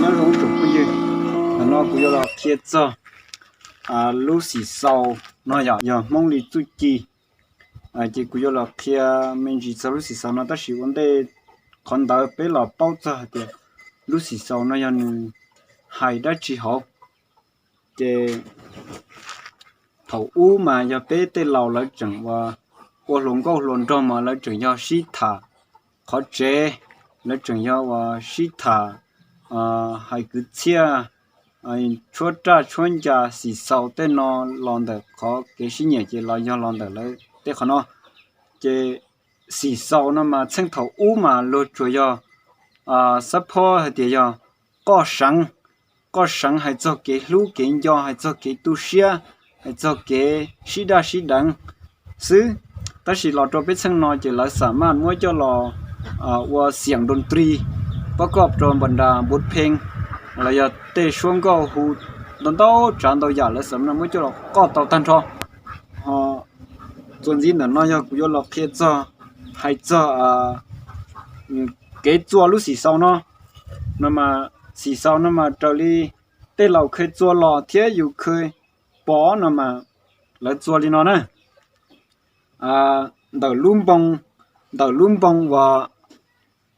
Nyob zoo tsoom phooj ywg, ntawm no kuv yuav los qhia txog lub xim xaus no yom, yog Hmoob li txuj ci. Ces kuv yuav los qhia me ntsis txog lub xim xaus no, tab sis ua ntej qhov ntawd peb los paub txog hais tias lub xim xaus no yog nws hais dab tsi hauv. Ces thaum ub mas yog peb tej laus lawv tseem ua, ua hluas nkauj hluas nraug mas lawv tseem yog sib tham qhov tsev, lawv tseem yog uas sib tham hais kwv txhiaj, tshuab raj tshuab ncas, xim xaus tej no los ntawm qhov kev sib nyiam ces los yog los ntawm lawv tej qhov no. Ces xim xaus no mas txheej thaum ub mas luag tsuas yog xab phob hais tias yog qoj seev, qoj seev hais txog kev hlub kev nco, hais txog kev tu siab, hais txog kev sib daj sib deev xwb. Tab sis los rau peb txheej no ces lawv xam maj muab coj los ua xiam nroo tris, pob koj rau npas nras npuv pheej, los yog tej suab nkauj hu ntau ntau tsav ntau yam lawv xam maj muab coj los qoj tau tag nrho. Ho txuas ntxiv ntawm no yog kuv yuav los qhia txog, hais txog kev txua lub xim xaus no. No mas xim xaus no mas raws li tej laus kheev txua los thiab yus kheev pom no mas lawv txua li no na. Ntawm lub npoo, ntawm lub npoo uas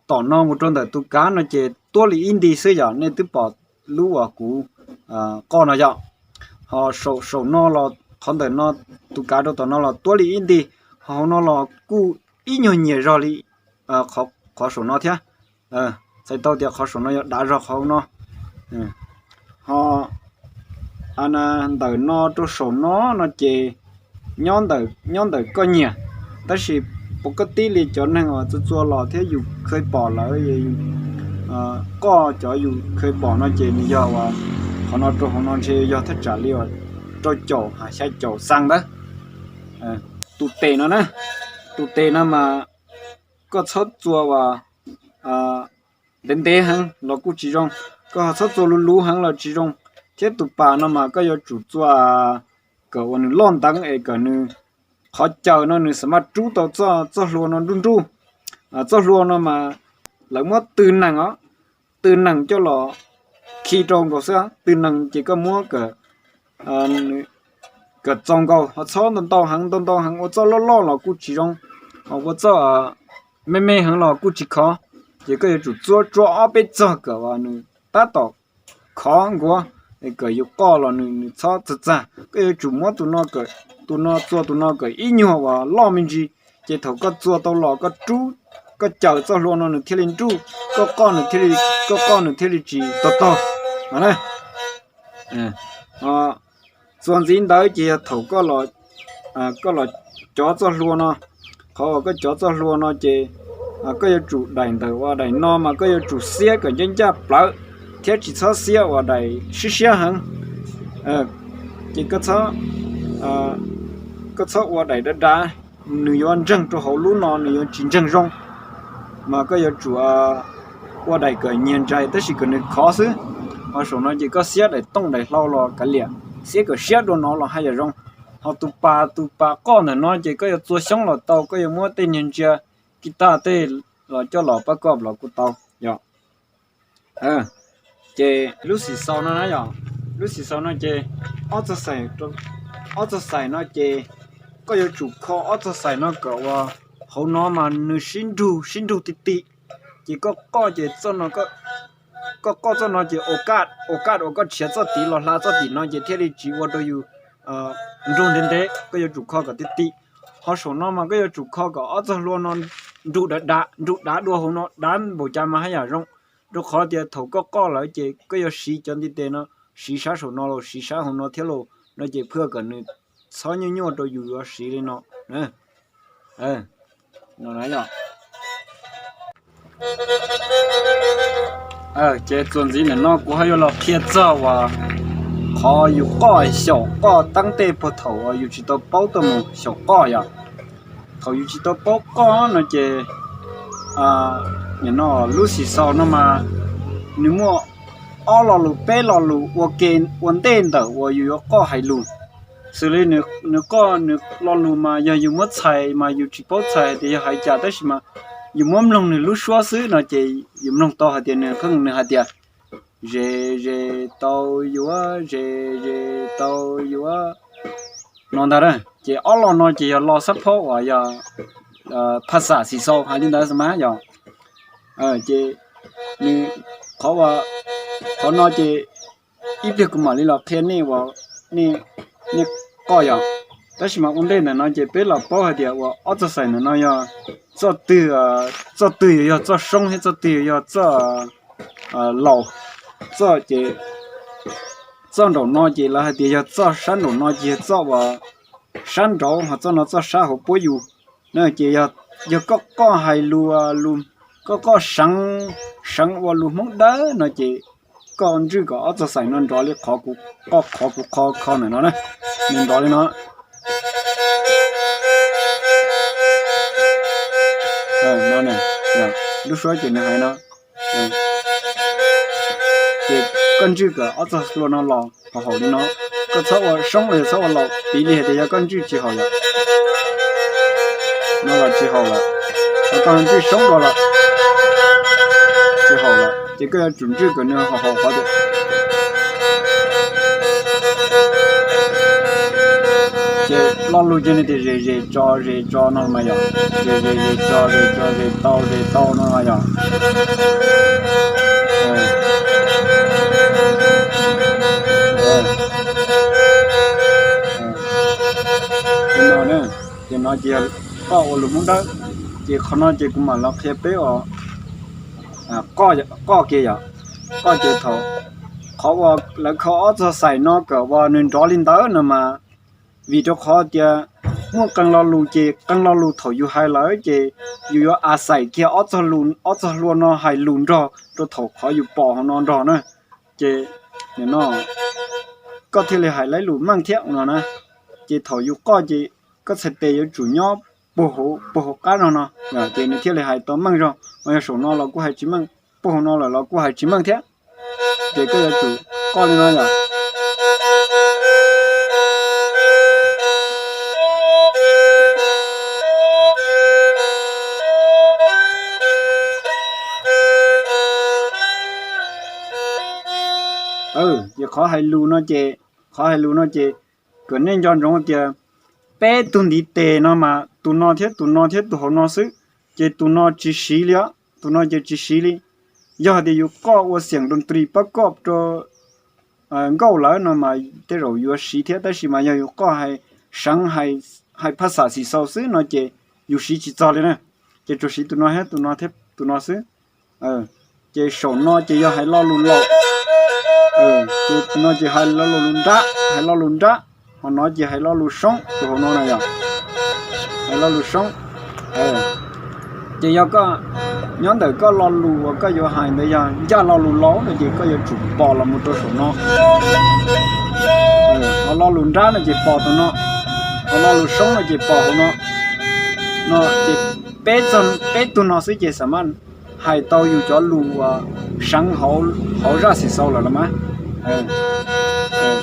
tom no mus rau ntawm tus kav no ces tuab li ib nti xwb yom, nej twb pom lub uas kuv qoj no yom. Ho saum no los qhov ntawm no, tus kav rau tom no los tuab li ib nti, ho hauv no los kuj ib nyuag nyias zog li qhov saum no thiab. Txhais tau tias qhov saum no yog dav zog qhov no. Ho ntawm no rau saum no no ces nyob ntawm koj nyiam, tab sis puas koj tib li cov neeg uas txua txua los thiab yus kheev pom lawm, qoj cov yus kheev pom no ces nws yog uas qhov no rau hauv no ntshe yog thaj tsam li uas rau caum ha xya caum xaa ntawd. Tus tes no na, tus tes no mas koj txhob txua uas ntev ntev heev los kuj tsis zoo, koj ho txhob txua luv luv heev los tsis zoo. Thiab tus pas no mas koj yuav tsum txua kom uas nws loj nteev es kom nws, qhov caws no nws xam maj rub tau txoj hlua no nruj nruj. Txoj hlua no mas lawv muab tw nees os, tw nees coj los khi rau nkaus xwb, tw nees ces koj muab kom txaus nkaus, ho txhob ntau ntau heev, ntau ntau heev ua txoj loj loj los kuj tsis zoo, ho ua txoj me me heev los kuj tsis khov. Ces koj yuav tsum txua tsuav ob peb txog kom nws tab tom khov nkuav, kom yus qoj los nws txhob txag txag. Koj yuav tsum muab tus no, tus no txua tus no kom ib nyuag uas loj me ntsis, ces thaum koj txua tau los koj rub, koj caws txoj hlua no nws thiaj li nruj, koj qoj nws thiaj li, koj qoj nws thiaj li tsis tog tog no na. Txuas ntxiv ntawd ces yog thaum koj los cov txoj hlua no, qhov uas koj cov txoj hlua no ces koj yuav tsum daim ntawm uas daim no mas koj yuav tsum xiab kom ncaj ncaj plawv, thiab tsis txhob xiab uas daim siab siab heev. Ces koj txhob ua daim dav dav, nws yuav ntseeg rau hauv lub no nws yuav tsis ntseeg zoo. Mas koj yuav tsum ua daim kom nyiag ntsais tab sis kom nws khov xwb. Ho saum no ces koj xiab daim tooj daim hlau los kav liam, xiab kom siab dua no los haj yam zoo. Ho tus pas, tus pas qoj ntawm no ces koj yuav txua xyoob los tau, koj yuav muab tej niag ntsia kis taj tej los coj los pab koj los kuj tau yom. Ces lub xim xaus no na yom, lub xim xaus no ces ob txog xais, ob txog xais no ces koj yuav tsum kho ob txog xais no kom uas hauv no mas nws sib nrug sib nrug ti ti. Ces koj qoj ces txoj no, koj qoj txoj no ces ua kaj, ua kaj uas koj tshiav txoj tid los hla txoj tim no ces thiaj li tsis ua rau yus nrug ntev ntev, koj yuav tsum kho kom ti ti. Ho saum no mas koj yuav tsum kho kom ob txog hlua no nrug dav dav, nrug dav dua hauv no, dav npaum cas mas haj yam zoo. Rau qhov tias thaum koj qoj lawm ces koj yuav siv cov ntiv tes no, siv sab saum no los siv sab hauv no thiab los no ces phaj kom nws txhob nyuaj nyuaj rau yus yuav siv li no. Ces txuas ntxiv ntawm no kuv ho yuav los qhia txog uas qhov yus qoj xyaum qoj teeb tej puag thaum uas yus tsis tau paub tuaj mus xyaum qoj yom. Thaum yus tsis tau paub qoj no ces no lub xim xaus no mas nws muaj ob lo lus peb lo lus ua ke ua ntej ntawm uas yus yuav qoj hais lus. Xws li nws qoj nws lo lus mas yog yus muab txhais mas yus tsis paub txhais tias yog hais cas tab sis mas yus muab mloog nws lub suab xwb no ces yus mloog tau hais tias nws pheej nws hais tias ze ze tau yuav, ze ze tau yuav no ntag. Ces ob lo no ces yog lo xab phob uas yog phaj xam xim xaus hais li ntawd xwb mas yog. Ces nws qhov, qhov no ces ib pliag kuv mam li los qhia nej uas nej, nej qoj yog. Tab sis mas ua ntej ntawm no ces peb los paub hais tias uas ob txoj xaim ntawm no yog txoj twg, txoj twg yuav yog txoj soob thiab txoj twg yuav yog txoj laus. Txoj ces txoj nraum no ces lawv hais tias yog txoj sab nraum no ces yog txoj uas sab nraud, ho txoj no txoj sab hauv puab yus. No ces yog koj qoj hais lus, koj qoj seev, seev ua lus Hmoob Dawb no ces koj ntswj kom ob txoj xaim no nrov li qhov kuv, qoj qhov kuv qhov kho ntawm no na, nws nrov li no. Lub suab ces nws hais no. Ces koj ntswj kom ob txoj hlua no los haum haum li no. Koj txhob ua soob los yog txhob ua laus, piv li hais tias yog koj ntswj tsis haum lawm, no los tsis haum lawm, ho koj ntswj soob los lawm tsis haum lawm, ces koj yuav tsum ntswj kom nws haum haum qhov tias, ces lo lus ces nws tias zes zes tso zes tso no mas yog, zes zes zes tso zes tso zes tau zes tau no mas yog. Ces no ces yog qoj ua lus Hmoob Dawb. Ces qhov no ces kuv mam los qhia peb uas qoj kiag yom. Qoj ces thaum, qhov uas lawv kho ob txoj xaim no kom uas nws nrov li ntawd no mas vim rau qhov tias muaj qee lo lus ces qee lo lus thaum yus hais lawm ces yus yuav a xaim kiag ob txoj hlua no hais lus nrog rau thaum qhov yus pom hauv no nrog na. Ces nim no koj thiaj li hais lawv lus meej thiab no na. Ces thaum yus qoj ces koj txhais tes yuav tsum nyob puag hauv qab no no, ces nws thiaj li hais tau meej zog. Ho yog saum no los kuj hais tsis meej, puag hauv no lawm los kuj hais tsis meej thiab. Ces koj yuav tsum qoj li no yom. Ces qhov hais lus no ces, qhov hais lus no ces kom nej nco ntsoov tias peb tug ntiv tes no mas tus no thiab tus no thiab tus hauv no xwb, ces tus no tsis siv li os, tus no ces tsis siv li. Yog hais tias yus qoj ua xiam nroo tris pab koj rau nkauj lawm no mas tej zaum yuav siv thiab, tab sis mas yog yus qoj hais seev, hais phaj xam xim xaus xwb no ces yus siv tsis txog li na. Ces tsuas siv tus no thiab tus no thiab tus no xwb. Ces saum no ces yog hais lo lus laus, ces tus no ces hais lo lus nrab, hais lo lus nrab, ho no ces hais lo lus soob, tus hauv no na yog hais lo lus soob. Ces yog koj nyob ntawm koj lo lus uas koj yuav hais ntawd yog ncaj lo lus laus no ces koj yuav tsum pos los mus rau saum no. Ho lo lus nrab no ces pos tus no, ho lo lus soob no ces pos hauv no. No ces peb, peb tug no xwb ces xam maj hais tau yus cov lus uas seev hauv zaj xim xaus lawm los mas.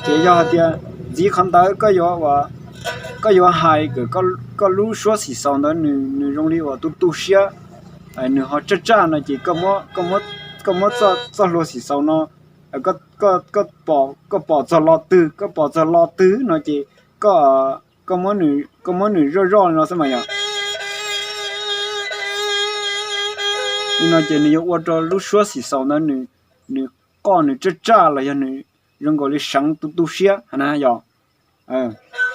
Ces yog hais tias ntxiv qhov ntawd koj yuav, koj yuav hais kom koj lub suab xim xaus ntawd nws zoo li uas tu tu siab, nws ho tsaj tsaj no ces koj muab txoj hlua xim xaus no, koj pom txog lo twg, koj pom txog lo twg no ces koj, koj muab nws zoj zoj li no xwb mas yog. Li no ces nws yuav ua rau lub suab xim xaus ntawd nws qoj nws tsaj tsaj los yog nws zoo nkaus li seev tu tu siab na yog.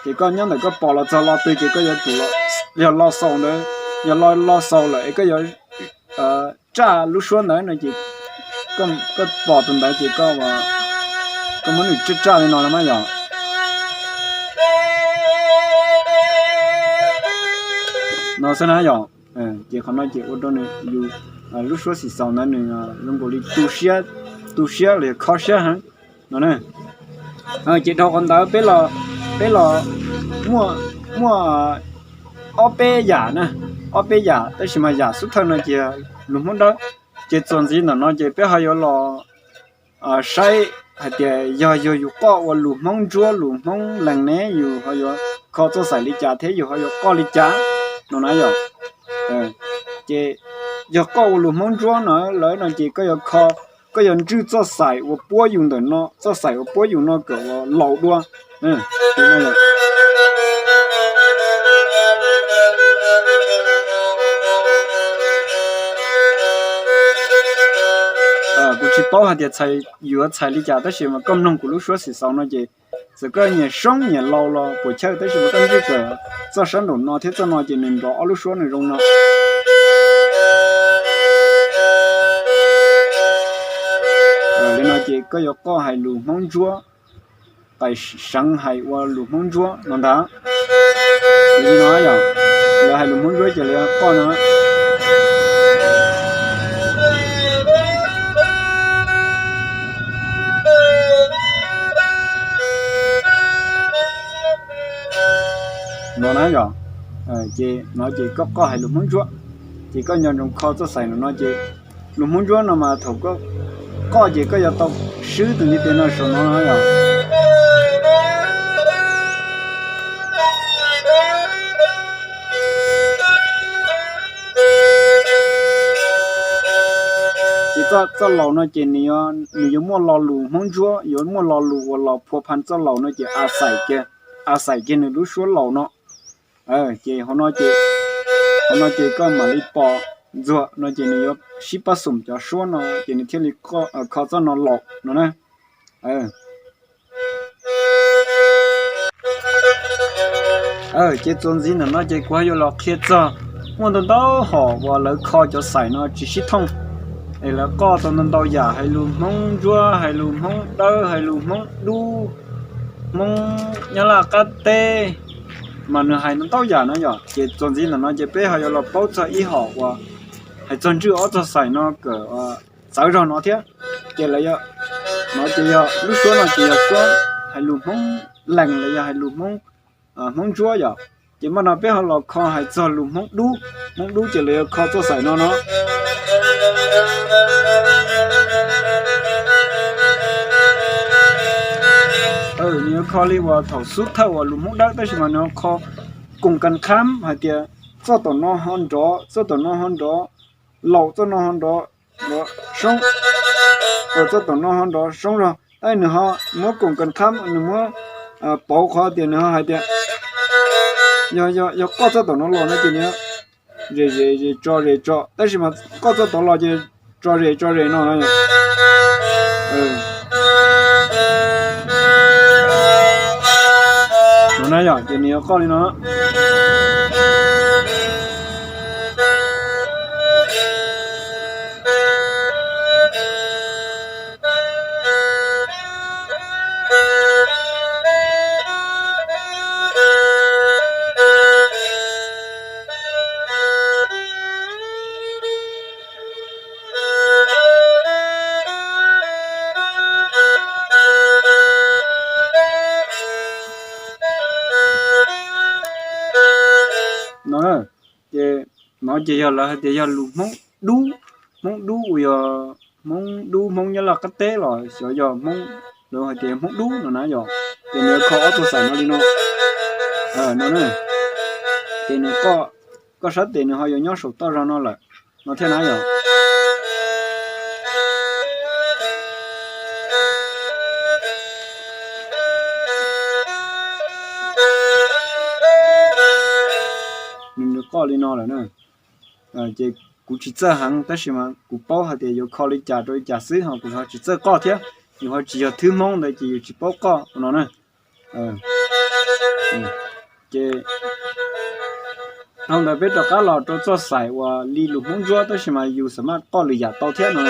Ces koj nyob ntawm koj pom los txog lo twg ces koj yuav tsum, yog lo xaus ntawd, yog lo xaus lawm es koj yuav tsaj lub suab ntawd no ces koj pom tus ntawd ces koj, koj muab nws tsaj tsaj li no los mas yog. No xwb na yog. Ces qhov no ces ua rau nws yus lub suab xim xaus ntawd nws zoo nkaus li tu siab, tu siab los yog kho siab heev no. Ces dhau qhov ntawd peb los, peb los muaj, muaj ob peb yam na, ob peb yam tab sis mas yam xub thawj no ces lus Hmoob Dawb. Ces txuas ntxiv ntawm no ces peb ho yuav los saib hais tias yog, yog yus qoj ua lus Hmoob Ntsuab lus Hmoob Lees ne yus ho yuav kho txoj xaim li cas thiab yus ho yuav qoj li cas no na yog. Ces yog koj ua lus Hmoob Ntsuab no lawm no ces koj yuav kho, koj yuav ntswj txoj xaim uas puab yus ntawm no, txoj xaim uas puab yus no kom uas laus dua. Kuv tsis paub hais tias yuav txhais li cas tab sis mas koj mloog kuv lub suab xim xaus no ces txawm koj nyiam soob nyiam laus los puas chawj tab sis mas koj ntswj kom txoj sab nraum no thiab txoj no ces nws nrov ob lub suab nws zoo no. Li no ces koj yuav qoj hais lus Hmoob Ntsuab, qais seev hais ua lus Hmoob Ntsuab no ntag. Li no yom, lawv hais lus Hmoob Ntsuab ces lawv yuav qoj no. No na yom, ces no ces koj qoj hais lus Hmoob Ntsuab, ces koj nco ntsoov kho txoj xaim no no ces lus Hmoob Ntsuab no mas thaum koj qoj ces koj yuav tau swb tus ntiv tes no saum no yom. Ces txoj laus no ces nws yuav muaj lo lus Hmoob Ntsuab, yuav muaj lo lus uas los phua pha txoj laus no ces a xaim kiag, a xaim kiag nws lub suab laus no. Ces hauv no ces, hauv no ces koj mam li pom ntxuag no ces nws yuav sib pab xum cov suab no ces nws thiaj li kho txoj no laus no na. Ces txuas ntxiv ntawm no ces kuv yuav los qhia txog muaj ntau ntau hom uas lawv kho cov xaim no tsis sib thooj, es lawv qoj tau ntau ntau yam hais lus Hmoob Ntsuab, hais lus Hmoob Dawb, hais lus Hmoob Dub, Hmoob Nyab Laj qab teb, mas nws hais ntau ntau yam no yom. Ces txuas ntxiv ntawm no ces peb ho yuav los paub txog ib hom uas hais txog ntswj ob txog xaim no kom txawv zog no thiab. Ces lawv, no ces yog lub suab no ces yog suab hais lus Hmoob Lees los yog hais lus Hmoob, Hmoob Ntsuab yom. Ces npaj no peb ho los kho hais txog lus Hmoob Dub, Hmoob Dub ces lawv yuav kho txoj xaim no no. Nws yuav kho li uas thaum xub thawj uas lus Hmoob Dawb tab sis mas nws ho kho koom kas khab hais tias txoj tom no ho nrov, txoj tom no ho nrov, laus txoj no ho nrov, nrov soob, txoj tom no ho nrov soob zog, tab nws ho muab koom kas khab, nws muab pauv qhov tias nws ho hais tias yog, yog, yog koj txoj tom no los no ces nws zem zem zem tso zem tso, tab sis mas koj txoj tod los ces tso zem tso zem no. No na yom, ces nws yuav qoj li no. No, ces no ces yog lawv hais tias yog lus Hmoob Dub, Hmoob Dub uas yog Hmoob Dub Hmoob Nyab Laj qab teb los xyov yog Hmoob, lawv hais tias Hmoob Dub no na yom. Ces nws kho ob tug xaim no li no. No, ces nws koj, koj sab tes nws ho yuav nyob saum toj zog no lawm no thiab na yom. Nws koj li no lawm na. Ces kuv tsis txawj heev tab sis mas kuv paub hais tias yuav kho li cas rau li cas xwb ho kuv ho tsis txawj qoj thiab, yus ho tsis yog thwb Hmoob ntawd ces yus tsis paub qoj no na. Ces dhau ntawd peb rov qab los rau txoj xaim uas li lus Hmoob Ntsuab tab sis mas yus xam maj qoj lwm yam tau thiab no.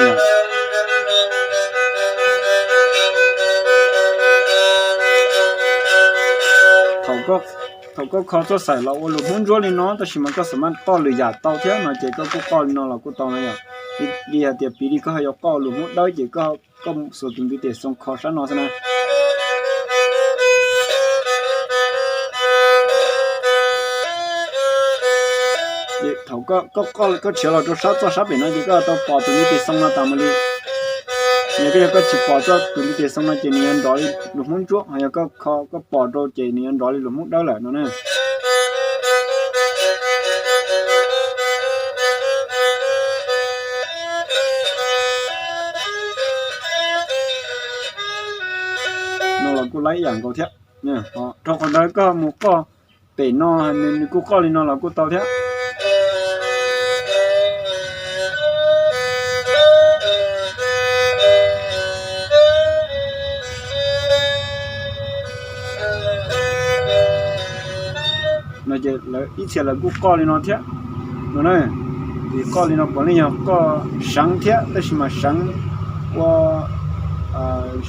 Thaum koj kho txoj xaim los ua lus Hmoob Ntsuab li no tab sis mas koj xam maj qoj lwm yam tau thiab no ces koj kuj qoj li no los kuj tau no yom. Li hais tias piv li koj ho yuav qoj lus Hmoob Dawb ces koj, koj xuas tus ntiv tes xoo kho sab no xwb na. Thaum koj, koj qoj, koj tshiav los rau sab txoj sab pem no ces koj tau pom tus ntiv tes xoo no tas mus li. Yog koj, yog koj tsis pom txoj tus ntiv tes xoo no ces nws yuav nrov li lus Hmoob Ntsuab, ho yog koj kho koj pom rau ces nws yuav nrov li lus Hmoob Dawb lawm no na. no los kuj laib ib yam nkaus thiab. Rau qhov ntawd koj mus qoj pem no, nws kuj qoj li no los kuj tau thiab. No ces lawv ib txhia lawv kuj qoj li no thiab no na. Ces qoj li no puav leej yog qoj seev thiab, tab sis mas seev ua,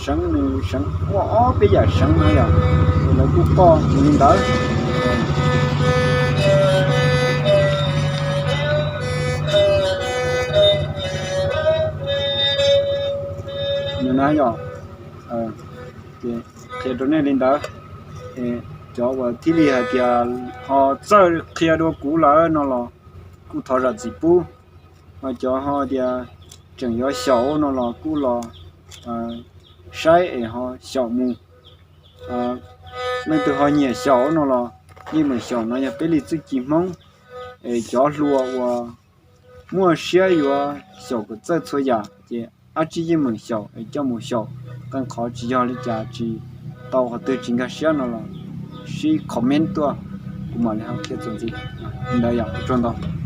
seev nws seev ua ob peb yam seev no yom, ces lawv kuj qoj mus li ntawd. Nws na yom, ces qhia rau nej li ntawd. Cov uas thiaj li hais tias ho txawj qhia dua kuv lawm no los kuj thov zam txim pub. Ho cov ho tias tseem yuav xyaum no los kuj los saib es ho xyaum mus. Leej twg ho nyiam xyaum no los yeej meem xyaum, no yog peb li txuj ci Hmoob. Es cov hluas uas muaj siab yuav xyaum kom txawj txhua yam ces dab tsi yeej meem xyaum es coj mus xyaum. Qee qhov tsis yog li cas, tsis tau qhov twg, tsis nkag siab no los sib comment tuaj, kuv mam li ho qhia txuas ntxiv. Li ntawd yom, ua tsaug ntau.